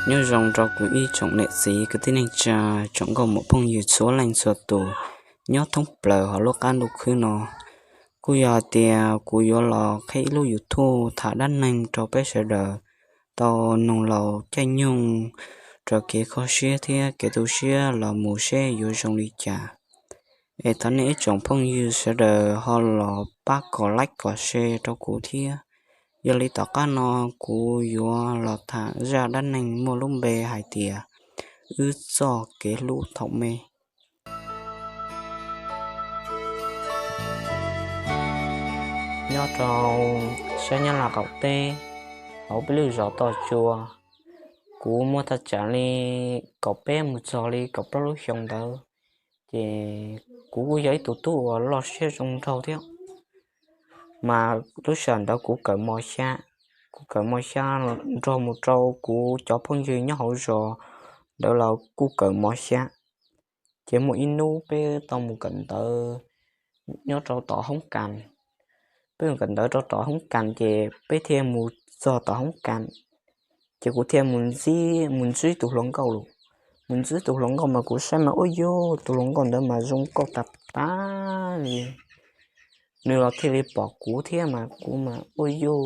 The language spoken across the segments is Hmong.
Nyob zoo rau kuv ib tsoom niam txiv kwv tij neej tsa, tsoom nkauj muam phooj ywg txhua leej txhua tus nyob thoob plaws hauv lub qab ntuj khwb no. Kuj yog tias kuv yuav los qhib ib lub YouTube tham dab neeg rau peb sawv daws tau noog laus caij nyoog raws kev kho siab thiab kev tu siab los mus seb yuav zoo li cas. Es thov nej ib tsoom phooj ywg sawv daws ho los pab kom like kom share rau kuv thiab. Yog li tom qab no kuv yuav los tham zaj dab neeg muaj lub npe hais tias wb txoj kev hlub thaum me. Nyob rau sab Nyab Laj qaum teb, hauv peb lub zos Toj Tsua, kuv muaj thaj tsam li kaum peb mus txog li kaum plaub lub xyoo ntawd, ces kuv kuj yog ib tug tub uas loj siab zoo nraug thiab. Mas lub sij hawm ntawd kuv kawm mos xya, kuv kawm mos xya nrog mus rau kuv cov phooj ywg nyob hauv zos ntawd los kuj kawm mos xya. Ces muaj ib hnub peb tau mus kawm ntawv nyob rau tom hoob kas. Peb mus kawm ntawv rau tom hoob kas ces peb thiaj mus txog tom hoob kas, ces kuv thiaj mus ntxib, mus ntsib tus hluas nkauj lawm. Mus ntsib tus hluas nkauj mas kuv saib mas ua yog tus hluas nkauj ntawd mas zoo nkauj tas tas li. Nws los thiaj li pom kuv thiab mas kuv mas ua yog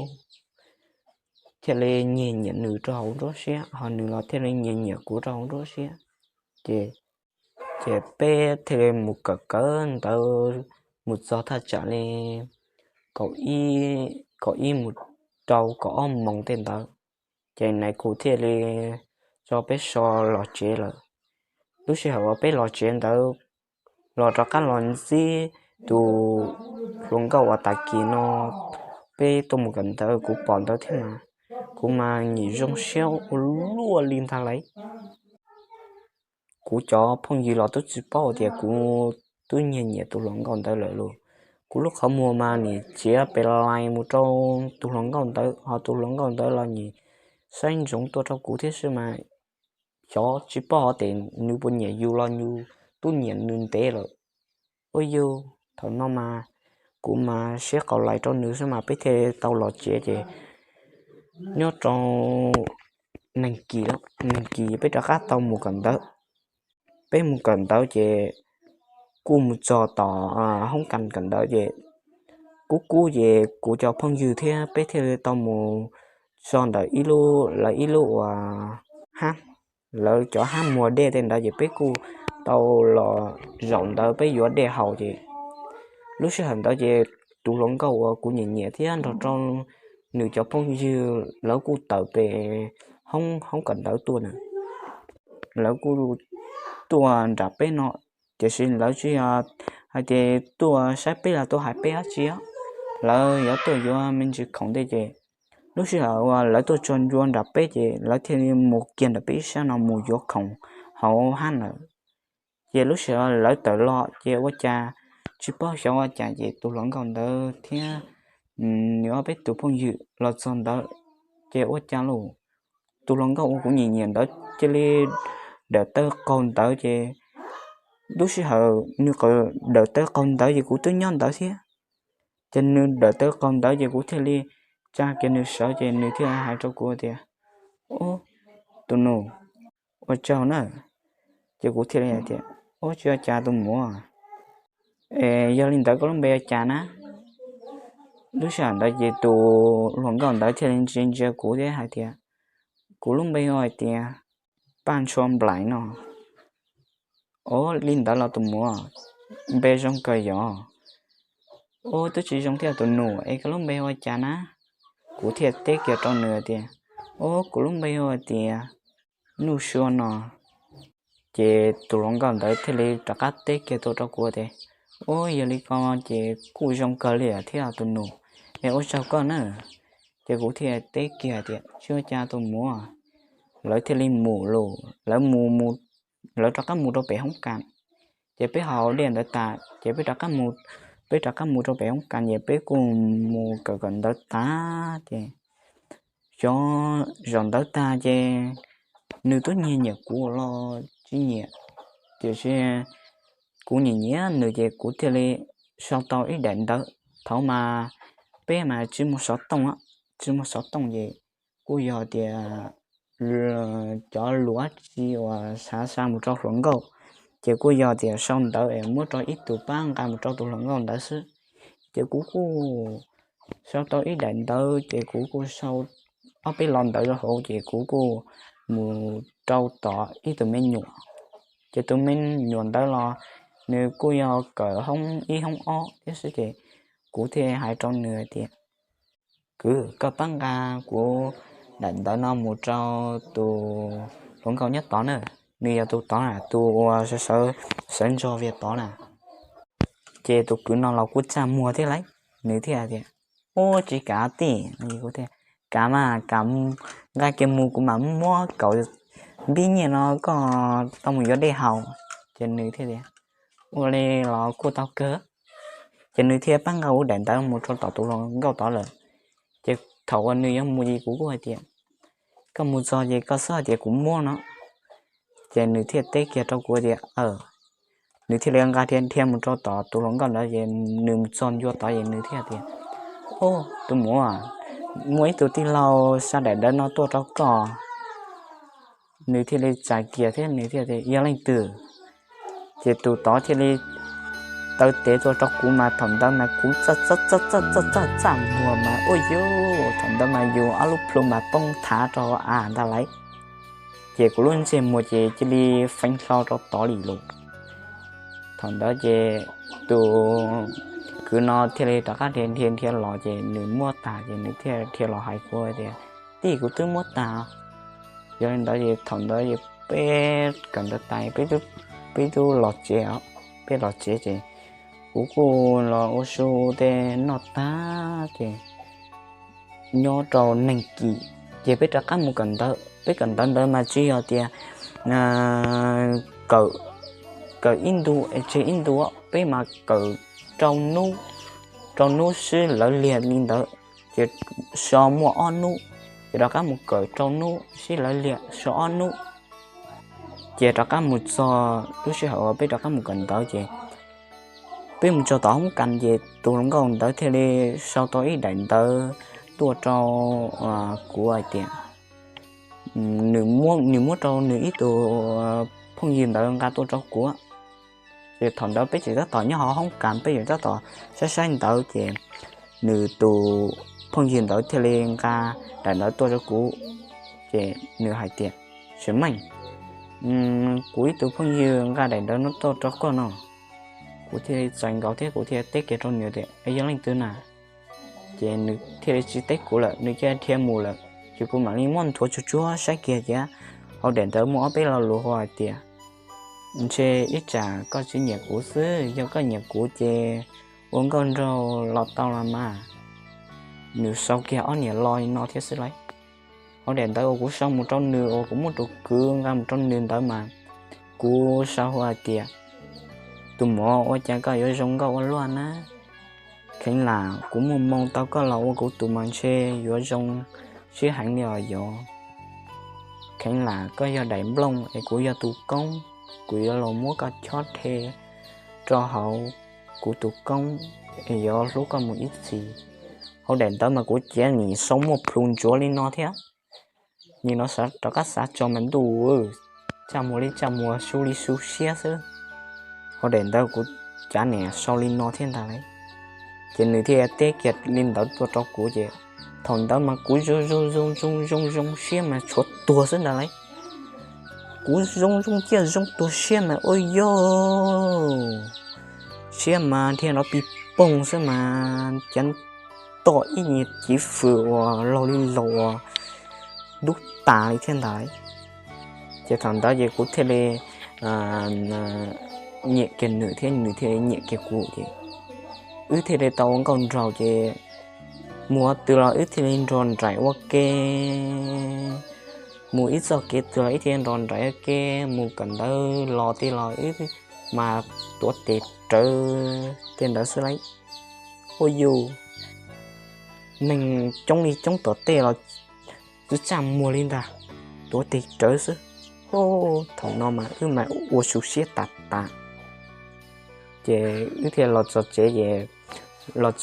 thiaj li nyiag nyiam nws rau hauv nruab siab, ho nws los thiaj li nyiag nyiam kuv rau hauv nruab siab. Ces, ces peb thiaj li mus kawm kawm ntawv mus txog thaj tsam li kaum ib, kaum ib mus rau kaum ob moos tej ntawd, ces nais khu thiaj li tso peb so los tsev lawm. Lub sij hawm uas peb los tsev ntawd, los rov qab los ntsib tus hluas nkauj uas tag kis no peb tuaj mus kawm ntawv kuv pom ntawd thiab mas, kuv mas nyiam zoo siab ua luaj li ntag lauj. Kuv cov phooj ywg los twb tsis paub tias kuv twb nyiag nyiam tus hluas nkauj ntawd lawm los. Kuv lub qhov muag mas nim txiav pes lais mus rau tus hluas nkauj ntawd, ho tus hluas nkauj ntawd los nim saib ntsoov tuaj rau kuv thiab xwb mas, xyov tsis paub hais tias nws puas nyiam yus los yus twb nyiam nws ntev lawm. Ua yog thaum no mas kuv mas siab qau lais rau nws xwb mas peb thiaj tau los tsev ces nyob rau neeg kis, neeg kis peb rov qab tau mus kawm ntawv. Peb mus kawm ntawv ces kuj mus txog tom hoob kas kawm ntawv ces kub kub ces kuv cov phooj ywg thiab peb thiaj li tau mus txog ntawm ib lub, lawv ib lub uas hab, lawv cov hab muag dej tej ntawd ces peb kuj tau los zaum ntawd peb yuav dej haus ces lub sij hawm ntawd ces tus hluas nkauj uas kuv nyiam nyiam thiab nrog rau nws cov phooj ywg lawv kuj tawm pem hoob, hoob kawm ntawv tuaj na. Lawv kuj tuaj nram peb no, tiam sis lawv tsis yog hais tias tuaj saib peb los tuaj hais peb dab tsi, lawv yuav tuaj yuav me ntsis khoom tej ces lub sij hawm uas lawv tuaj txog ntua nram peb ces lawv thiaj li mus kiag nram peb ib sab no mus yuav khoom hauv hab ntawd. Ces lub sij hawm lawv tawm los ces ua cas tsis paub xyov ua cas ces tus hluas nkauj ntawd thiab nws ob peb tus phooj ywg los txog ntawd ces ua cas los tus hluas nkauj uas kuv nyiam nyiam ntawd cia li dawm taw qaug ntawd ces lub sij hawm nws dawm taw qaug ntawd ces kuv twb nyob ntawd thiab. Ces nws dawm taw qaug ntawd ces kuv thiaj li tsa kiag nws sawv ces nws thiaj hais rau kuv tias, Ub, tus nus, ua tsaug na. Ces kuv thiaj li hais tias, Ub, tsis ua cas tus muam. Es yog li ntawd koj lub npe ua cas na? Lub sij hawm ntawd ces tus hluas nkauj ntawd thiaj li ntsia ntsia kuv thiab hais tias, Kuv lub npe hu hais tias Paj Ntshua Nplaim no. Ub, li ntawd los tus muam, npe zoo kawg yog. Ub, twb tsis zoo thiab tus nus, es koj lub npe hu ua cas na? Kuv thiaj teb kiag rau nws tias, Ub, kuv lub npe hu hais tias Nuj Sua no. Ces tus hluas nkauj ntawd thiaj li rov qab teb kiag tuaj rau kuv tias, Ub, yog li ko ces kuj zoo kawg li thiab tus nus, es ua tsaug koj na. Ces kuv thiaj teb kiag tias, Tsis ua cas tus muam. Lawv thiaj li mus lawm, lawv mus, lawv rov qab mus rau pem hoob kas. Ces peb haus dej ntawd tas ces peb rov qab mus, peb rov qab mus rau pem hoob kas ces peb kuj mus kawm kawm ntawv tas ces xyov zaum ntawd tag ces nws twb nyiag nyiam kuv los tsis nyiam, tiam sis kuv nyiam nyiam nws ces kuv thiaj li sau tau ib daim ntawv. Thaum mas peb mas tsis muaj xov tooj, tsis muaj xov tooj ces kuj yog tias cov lus dab tsi uas xav xa mus rau hluas nkauj, ces kuj yog tias sau ntawv es muab rau ib tug pab nqa mus rau tus hluas nkauj ntawd xwb. Ces kuv kuj sau tau ib daim ntawv ces kuv kuj sau ob peb lo ntawv rau hauv ces kuv kuj mus rau tom ib tug me nyuam. Ces tus me nyuam ntawd los nws kuj yog kawm hoob ib hoob ob thiab xwb ces kuv thiaj hais rau nws tias, Kwv, koj pab nqa kuv daim ntawv no mus rau tus hluas nkauj nyob tod na, nws yog tus tod na, tus uas sawv sawv ntso vias tod na. Ces tus kwv no los kuj txaj muag thiab lauj, nws thiaj tias, Ua tsis kav tij, kav mas kav, nqa kiag mus kuv mam muab kaum npib nyiaj no koj tau mus yuav dej haus. Ces nws thiaj tias, Ua li los kuj tau kawg. Ces nws thiaj pab nqa kuv daim ntawv mus rau tom tus hluas nkauj tod lawm. Ces thaum uas nws yuav mus ces kuv kuj hais tias, Koj mus txog ces koj xub hais tias kuv muab no. Ces nws thiaj teb kiag rau kuv tias, Aw. Nws thiaj li nqa dhia mus rau tom tus hluas nkauj ntawd ces nws mus txog ncua tod ces nws thiaj tias, Ub, tus muam, muaj ib tug tij laug xa daim ntawv no tuaj rau koj. Nws thiaj li txais kiag thiab nws thiaj tias, Yog leej twg? Ces tus tod thiaj li taw tes tuaj rau kuv mas thaum ntawd mas kuv txaj txaj txaj txaj txaj txaj muag mas ua yus, thaum ntawd mas yus ob lub plhu mas poob thav rau av ntag lauj. Ces kuv lub ntsej muag ces cia li feev hlo rau tod li lawm. Thaum ntawd ces tus kwv no thiaj li rov qab dhia dhia dhia los ces nws muab tag ces nws thiaj dhia los hais kuv tias, Tij, kuv twb muab tag. Yog li ntawd es thaum ntawd es peb kawm ntawv tas peb twb los tsev, peb los tsev ces kuv kuj los ua su tej noj tag ces nyob rau neeg kis ces peb rov qab mus kawm ntawv. Peb kawm ntawv ntawd mas tsis yog tias kawm ib ntu es tseg ib ntu, peb mas kawm rau hnub, rau hnub sib lawv liag li ntawd, ces so muaj ob hnub, ces rov qab mus kawm rau hnub sib lawv liag so ob hnub, ces rov qab mus txog lub sij hawm uas peb rov qab mus kawm ntawv ces peb mus txog tom hoob kas ces tus hluas nkauj ntawd thiaj li sau tau ib daim ntawv tuaj rau kuv hais tias nws muab rau nws ib tug phooj ywg ntawd nqa tuaj rau kuv. Ces thaum ntawd peb tseem tab tom nyob hauv hoob kas peb tseem tab tom saib saib ntawv ces nws tus phooj ywg ntawd thiaj li nqa daim ntawv tuaj rau kuv. Ces nws hais tias, Sim meej, kuv ib tug phooj ywg nqa daim ntawv no tuaj rau koj no. Kuv thiaj li txais nkaus thiab kuv thiaj teb kiag rau nws tias, Yog leej twg na? Ces nws thiaj li tsis teb kuv lawm, nws cia dhia mus lawm. Ces kuv mam li muab nthuav tsuag tsuag saib kiag thiab, hauv daim ntawv muaj ob peb lo lus hais tias, Ntshe ib tsam koj tsis nyiam kuv xwb, yog koj nyiam kuv ces ua nkauj nraug los tau los mas. Nws sau kiag ob niam lo li no thiab xwb lauj. Hauv daim ntawv uas kuv sau mus rau nws uas kuv muab tus kwv nqa mus rau nws ntawd mas kuv sau hais tias, Tus muam, ua cas koj yuav zoo nkauj ua luaj na? Kheev lam kuv muaj moo tau koj los ua kuv tus mas ntshe yuav zoo sib heev li os yov. Kheev lam koj yog daim nplooj es kuv yog tus koob, kuv yuav los muab koj chob rhe rau hauv kuv tus koob es yuav hlub koj mus ib txhis. Hauv daim ntawv mas kuv cia li sau muaj plhus ntsuav li no thiab. Nim no rov qab xav tso mas ntuj, txaj muag li txaj muag, su li su siab xwb. Hauv daim ntawv kuv cav niam sau li no thiab ntag lauj. Ces nws thiaj teb kiag li ntawd tuaj rau kuv ces thaum ntawd mas kuv zoo zoo zoo zoo zoo zoo siab mas tshuav tuag xwb ntag lauj. Kuv zoo zoo ciaj zoo tuag siab mas ua yog siab mas dhia nrov pig poog xwb mas cav tom ib nyuag civ fwm uas laug li laug uas ntub tas li thiab ntag. Ces thaum ntawd ces kuv thiaj li nyiam kiag nws thiab nws thiaj li nyiam kiag kuv ces wb thiaj li tau ua nkauj nraug ces mus qhov twg los wb thiaj li nrog nraim ua ke. Mus ib txoj kev twg los wb thiaj li nrog nraim ua ke, mus kawm ntawv los tej los wb mas tuav tes rawv tej ntawd xwb lauj. Ua yus, neeg coob li coob tom tej los twb txaj muag li ntag, tuav tes rawv xwb. Thaum no mas wb mas ua su siab tas tas. Ces wb thiaj los txog tsev ces los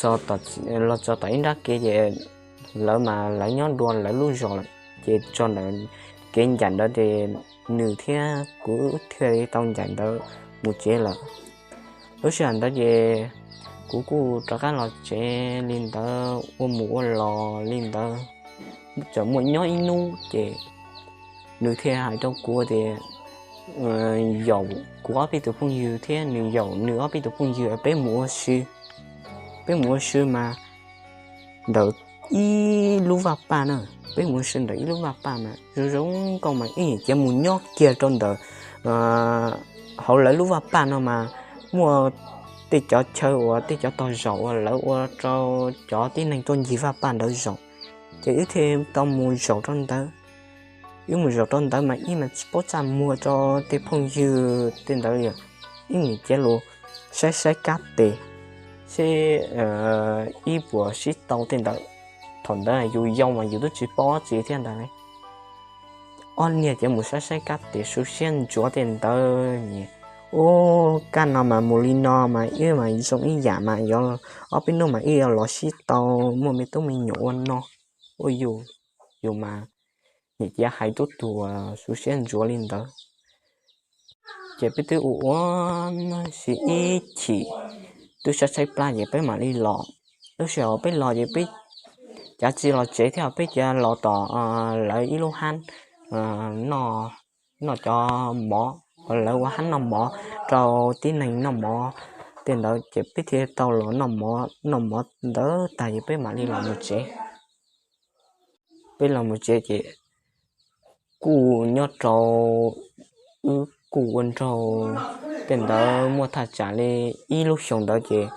txog tom ib nrab kev ces lawv mas lawv nyob dua lawv lub zos lawm ces txog ntawm kev ncaim ntawd ces nws thiab kuv thiaj li tau ncaim ntawd mus tsev lawm. Lub sij hawm ntawd ces kuv kuj rov qab los tsev li ntawd, ua mus ua los li ntawd, txawm muaj nyob ib hnub ces nws thiaj hais rau kuv tias, yaum kuv ob peb tus phooj ywg thiab nws yaum nws ob peb tus phooj ywg peb mus ua si, peb mus ua si mas ntawm ib lub vaj paj na, peb mus ua si ntawm ib lub vaj paj mas zoo zoo nkauj mas ib yam cia mus nyob kiag rau ntawm hauv lawv lub vaj paj no mas muaj tej cov chaw uas tej cov tog zaum uas lawv ua rau cov tib neeg tuaj ncig vaj paj ntawd zaum, ces wb thiaj tau mus zaum rau ntawd. Wb mus zaum rau ntawd mas ib mas tsis paub txaj muag rau tej phooj ywg tej ntawd li, ib nim cia lus saib saib kab tes seb ib puas sib tau tej ntawd. Thaum ntawd yus yau mas yus twb tsis paub dab tsi thiab ntag. Ob niag ces mus saib saib kab tes su siab ntsuav tej ntawd, ub, kab no mas mus li no mas wb mas zoo ib yam mas yog ob peb hnub mas wb yuav los sib tau muaj me tub me nyuam ua no, ua yus, yus mas nim cia hais tub tuag su siab ntsuav li ntawd. Ces peb twb ua ua si ib chim twb tshaib tshaib plab ces peb mam li los. Lub sij hawm peb los ces peb cav tsis los tsev thiab, peb cia los tom lawv ib lub hab noj cov mov, lawv ua hab noj mov rau tib neeg noj mov tej ntawd ces peb thiaj tau los noj mov, noj mov ntawd tag ces peb mam li los mus tsev. Peb los mus tsev ces kuj nyob rau, wb kuj ua nraug tej ntawd muaj thaj tsam li ib lub xyoo ntawd ces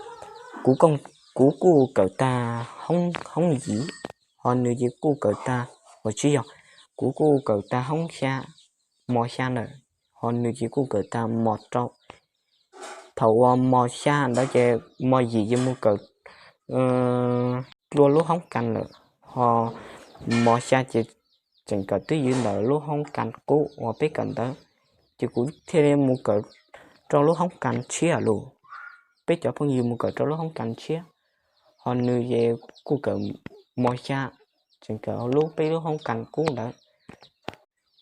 kuv kuj kawm tag hoob yim, ho nws ces kuj kawm tag, uas tsis yog, kuv kuj kawm tag hoob xya, mos xya ntawd, ho nws ces kuj kawm tag mos rau. Thaum uas mos xya ntawd ces mos yim ces mus kawm dua lub hoob kas lawm, ho mos xya ces tseem kawm twj ywm ntawm lub hoob kas qub uas peb kawm ntawd, ces kuv thiaj li mus kawm rau lub hoob kas tshiab lawm. Peb cov phooj ywg mus kawm rau lub hoob kas tshiab, ho nws ces kuj kawm mos xya, tseem kawm lub peb lub hoob kas qub ntawd.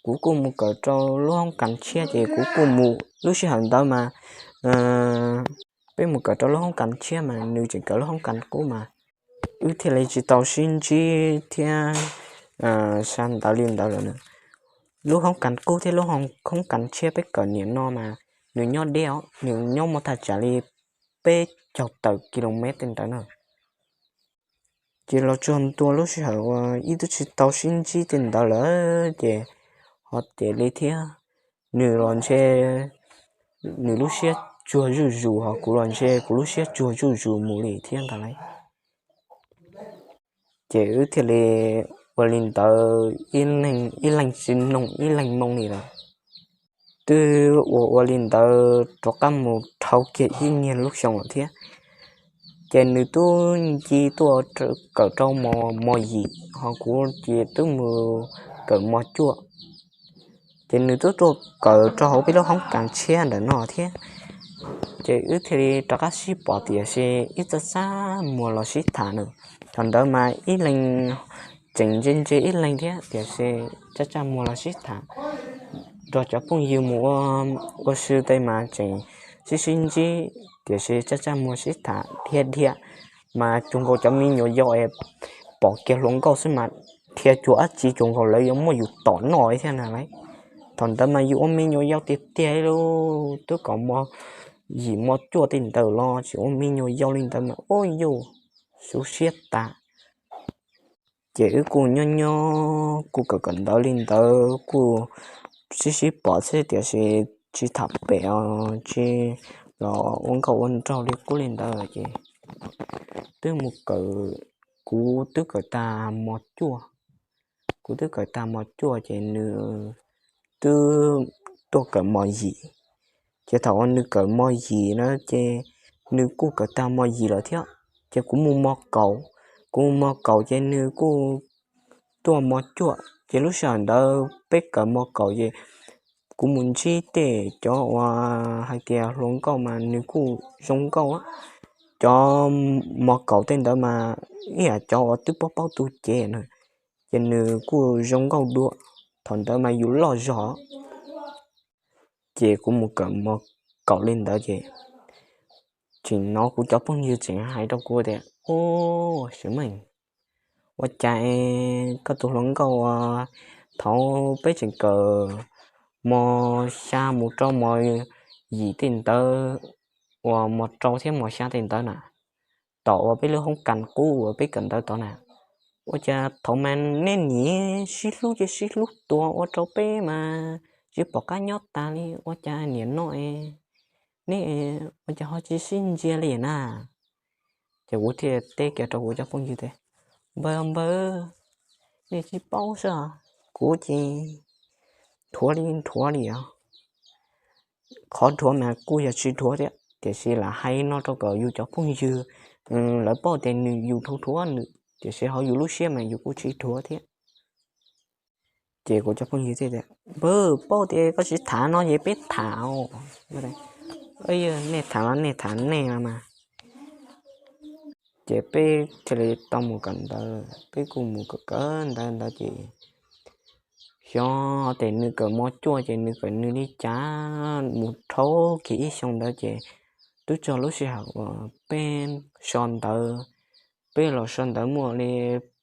Kuv kuj mus kawm rau lub hoob kas tshiab ces kuv kuj mus, lub sij hawm ntawd mas peb mus kawm rau lub hoob kas tshiab mas nws tseem kawm lub hoob kas qub mas wb thiaj li tsis tau sib ntsib thiab sawv ntawd li ntawd lawm. Lub hoob kas qub thiab lub hoob kas tshiab peb kawm niam no mas nws nyob deb os, nws nyob muaj thaj tsam li peb caug tawm kilomev tej ntawd na. Ces los txog ntua lub sij hawm uas wb twb tsis tau sib ntsib tej ntawd lawm ces ho tias li thiab, nws los ntshe nws lub siab tsuag zuj zus, ho kuv los ntshe kuv lub siab tsuag zuj zus mus li thiab ntag lauj. Ces wb thiaj li ua li ntawd ib leeg tsis noog ib leeg moo li lawm. Twb ua ua li ntawd rov qab mus dhau kiag ib niag lub xyoo lawm thiab. Ces nws twb nce tuaj kawm rau mos yim, ho kuv ces twb mus kawm mos cuaj. Ces nws twb tuaj kawm rau hauv peb lub hoob kas tshiab ntawm no thiab. Ces wb thiaj li rov qab sib pom tiam sis ib txaj txaj muag los sib tham na. Thaum ntawd mas ib leeg tseem ntse ntse ib leeg thiab tiam sis txaj txaj muag los sib tham. Nrog cov phooj ywg mus ua si tej mas tseem sib sib ntsib tiam sis txaj txaj muag sib tham dhia dhia. Mas cuag nkaus cov me nyuam yaus es pom kiag hluas nkauj xwb mas dhia cuag dab tsi cuag nkaus lawv yuav muab yus tom noj thiab na lauj. Thaum ntawd mas yus ua me nyuam yaus tiag tiag li, twb kom mos yim mos cuaj tej ntawd los tseem ua me nyuam yaus li ntawd mas ua yus xub siab tas. Ces wb kuj nyob nyob kuj kawm kawm ntawv li ntawd kuj sib sib pom xwb tiam sis tsis tham pem os, tsis los ua nkauj ua nraug li qub li ntawd ces twb mus kawm, kuv twb kawm tag mos cuaj, kuv twb kawm tag mos cuaj ces nws twb tuaj kawm mos yim. Ces thaum uas nws kawm mos yim na ces nws kuj kawm tag mos yim lawm thiab. Ces kuv mus mos kaum, kuv mus mos kaum ces nws kuj tuaj mos cuaj. Ces lub sij hawm ntawd peb kawm mos kaum ces kuv mus ntsib tej cov uas hais tias hluas nkauj mas nws kuj zoo nkauj. Cov mos kaum tej ntawd mas ib yam cov uas twb paub paub tu cev na, ces nws kuj zoo nkauj dua. thaum ntawd mas yus loj zog. Ces kuv mus kawm mos kaum li ntawd ces tseem hnov kuv cov phooj ywg tseem hais rau kuv tias, Ub, Xiv Meej, ua cas koj tus hluas nkauj uas thaum peb tseem kawm mos xya mus rau mos yim tej ntawd, uas mos rau thiab mos xya tej ntawd na, tom uas peb lub hoob kas qub uas peb kawm ntawv tod na, ua cas thaum mas nej niam sib hlub ces sib hlub tuag ua rau peb mas tsis pom qab nyob tas li, ua cas niam no es nej ua cas ho tsis sib ntsia li na? Ces kuv thiaj teb kiag rau kuv cov phooj ywg tias, Npawg, npawg, nej tsis paub xwb, kuv ces dhuav li dhuav li os. Qhov dhuav mas kuj yog tsis dhuav thiab, tiam sis lam hais no rau kom yus cov phooj ywg lawv paub tias nws yus dhuav dhuav nws, tiam sis hauv yus lub siab mas yus kuj tsis dhuav thiab. Ces kuv cov phooj ywg thiaj tias, Npawg, paub tias koj tsis tham no ces peb tham os. Nej tham los nej tham nej los mas. Ces peb thiaj li tau mus kawm ntawv, peb kuj mus kawm kawm ntawv ntawd ces xyov tes nws kawm mos cuaj ces nws kawm nws li cas, mus dhau kiag ib xyoo ntawd ces twb txog lub sij hawm uas peb so ntawv, peb los so ntawv muaj li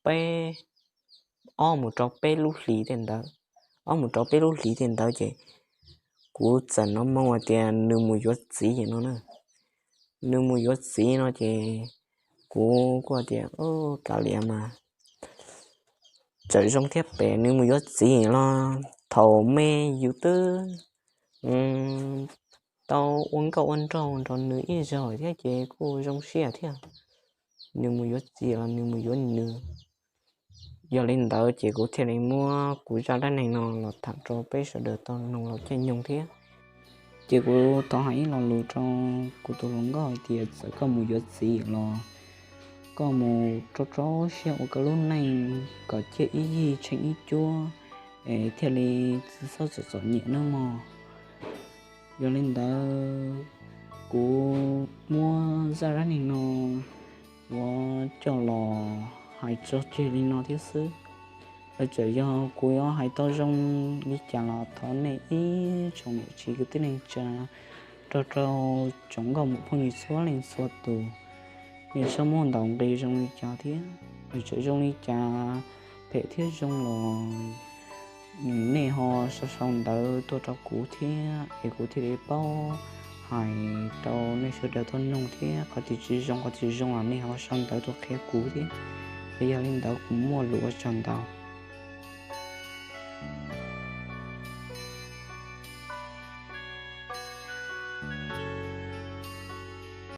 peb, ob mus rau peb lub hlis tej ntawd, ob mus rau peb lub hlis tej ntawd ces kuv txawm hnov moo hais tias nws mus yuav txiv no na. Nws mus yuav txiv no ces kuv kuj tias, Kav liam mas, txawm zoo thiab pem nws mus yuav txiv los thaum me yus twb tau ua nkauj ua nraug nrog nws ib zaug thiab ces kuj zoo siab thiab. Nws mus yuav txiv los nws mus yuav nws. Yog li ntawd ces kuv thiaj li muab kuv zaj dab neeg no los tham rau peb sawv daws tau mloog los caij nyoog thiab. Ces kuv thov hais ib lo lus rau kuv tus hluas nkauj hais tias txawm koj mus yuav txiv los koj mus rau rau siab ua koj lub neej kom ciaj ib yig tsheej ib cuab es thiaj li txhob txom txom nyem nawb mog. Yog li ntawd kuv muab zaj dab neeg no yuav coj los hais tso tseg li no thiab xwb. Txawm yog kuv yuav hais tau zoo li cas los thov nej ib tsoom niam txiv kwv tij neej tsa, rau rau tsoom nkauj muam phooj ywg txhua leej txhua tus, nej txhob muab ntaus nqi zoo li cas thiab. Txawm zoo li cas, phem thiab zoo los nej ho sau sau ntawv tuaj rau kuv thiab es kuv thiaj li paub hais rau nej sawv daws tau mloog thiab. Qhov twg tsis zoo qhov twg zoo los nej ho sau ntawv tuaj qhia kuv thiab. Es yog li ntawd kuv muaj lus ua tsaug ntau.